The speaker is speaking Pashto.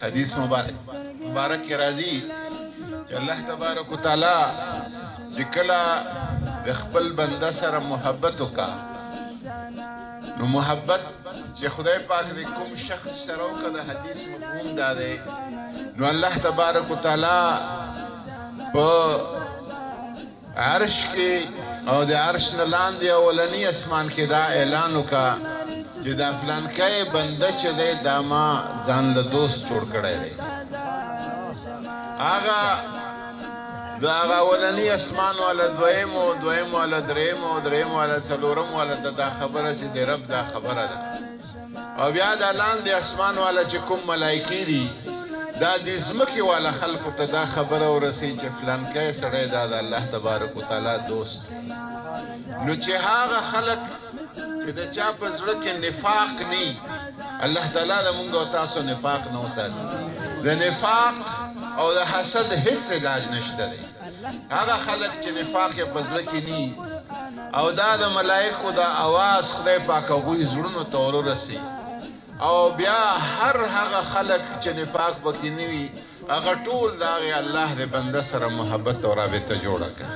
حدیث مبارک مبارک کې راځي چې الله تبارک وتعالی چې کله د خپل بنده سره محبت وکا، نو محبت چې خدای پاک دې کوم شخص سره وکړه، د حدیث مفهوم دا دی، نو الله تبارک وتعالی په عرش کې او د عرش نه لاندې اولني اسمان کې دا اعلان وکا چې دا فلانکی بنده چې دی، دا ما ځان له دوست جوړ کړی دی. هغه د هغه اولني اسمان والا دویم او دویم والا دریم او دریم والا څلورم والا ته دا خبره چې د رب دا خبره ده، او بیا دا لاندې اسمان والا چې کوم ملایکې دي، دا د ځمکې والا خلکو ته دا خبره ورسي چې فلانکی سړی دا د الله تبارک وتعالی دوست دی. نو چې هغه خلک چې د چا په زړه کې نفاق نی، الله تعالی د مونږ او تاسو نفاق نه وساتي. د نفاق او د حسد هیڅ علاج نشته دی. هغه خلک چې نفاق یې په زړه کې نی او دا د ملایکو د اواز خدای پاک هغوی زړونو ته ورورسي، او بیا هر هغه خلک چې نفاق پکې نه وي، هغه ټول د هغې الله د بنده سره محبت او رابطه جوړه کړه.